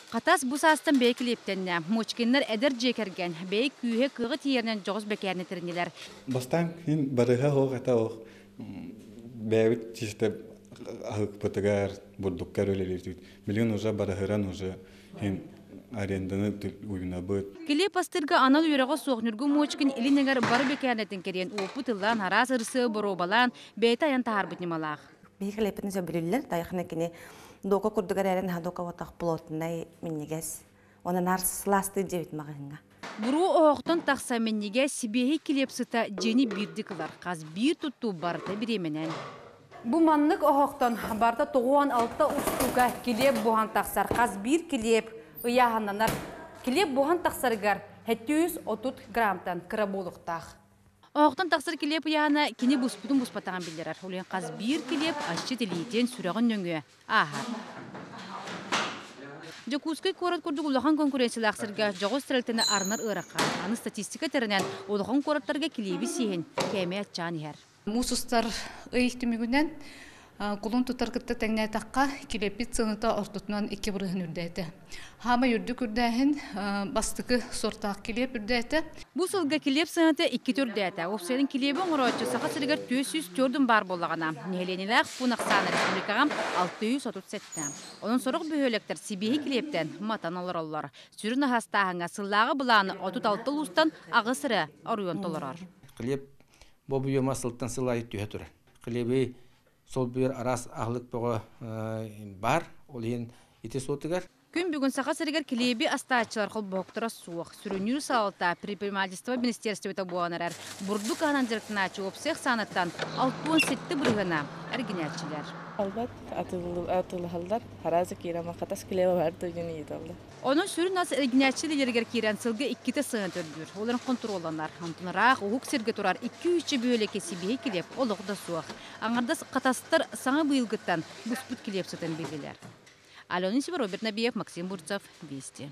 Хатас бу саастан бэйэ килиэптэннэ. Мочкиннар эдэр дьиэ кэргэн, бэйэ күүһэ кыаҕы тиийэринэн дьоҕус бэкээринэ тэриннилэр. Бастаан мин барыһа оһох этэ оһох бэйэбит чисто аһыкпытыгар бурдуккар үлэлиирбит. Билигин уже барыһыран уже хин аренданы уйунабыт. Килиэп астыырга анал үөрэҕэ суох Ньургун Мочкин илин эҥэр бары бэкээринэтин кэриэн уопут ыллаан араас ырысыабы боруобалаан бэйэтэ айан таһаарбыт ньымалаах. Биһиги килиэппитин сөбүлүүллэр, тайахына кини дока курдук эрээрин дока отах плотнай минньигэс. Онон наар сылаастыы дьиэбит маҕаһыыҥҥа. Буруу оһохтон тахса минньигэс сибиэһэй килиэп сыта дьиэни биирдик ылар, хас биир туттуу барыта бириэмэнэн. Бу маннык оһохтон барыта 96 устуука килиэп буһан тахсар, хас биир килиэп ыйааһыннанар. Килиэп буһан тахсарыгар 730 граммтан кыра буолуохтаах. Оһохтон тахсар килиэп ыйааһына кини буспутун буспатаҕын биллэрэр. Ол иһин хас биир килиэп асчыт илиитин, сүрэҕин нөҥүө ааһар. Дьокуускай куорат курдук улахан конкуренциялаах сиргэ дьоҕус тэрилтэни арынар ыарахан. Аны статистика этэринэн, улахан куораттарга килиэби сиэһин кээмэйэ аччаан иһэр. Муус устар ый түмүгүнэн кулун тутар кытта тэҥнээтэххэ, килиэппит сыаната ортотунан 2 бырыһын үрдээтэ. Хаамай үрдүк үрдээһин бастакы суортаах килиэп үрдээтэ. Бу сылга килиэп сыаната иккитэ үрдээтэ. Уопсайынан килиэби оҥорооччу Саха сиригэр 404 баар буоллаҕына, нэһилиэнньэлээх пуун ахсаана республикаҕа 637. Онон сорох бөһүөлэктэр сибиэһэй килиэптэн матан олороллор. Сүрүн аһастааһыҥҥа сыллааҕы былааны 36 улуустан аҕыс эрэ оройуон толорор. Килиэп бу объема сылтан сыл аайы түһэ турар. Килиэби солбуйар араас аһылык бөҕө баар. Ол иһин ити суотугар. Күн бүгүн Саха сиригэр килиэби астааччылар холбоһуктара суох. Сүрүннүүр салалта предпринимательство министерствота буолан эрэр. Бурдук аһынан дьарыктанааччы уопсай ахсааныттан 67 бырыһыана эргинээччилэр. Албат атыылаһаллар. Араас киирэн хатас килиэбэ бар дойдуну ыыталлар. Онон сүрүн ас эргинээччи илиилэригэр киирэн сылга иккитэ сыана төрдүүр. Олорон хонтуруолланар. Онтон ыраах уһук сиргэ турар икки-үс бөһүөлэккэ сибиэһэй килиэп олох да суох. Аҥардас хатастар саҥа быйылгыттан буспут килиэп сытан биллилэр. Алена Исиба, Роберт Набиев, Максим Бурцев, Вести.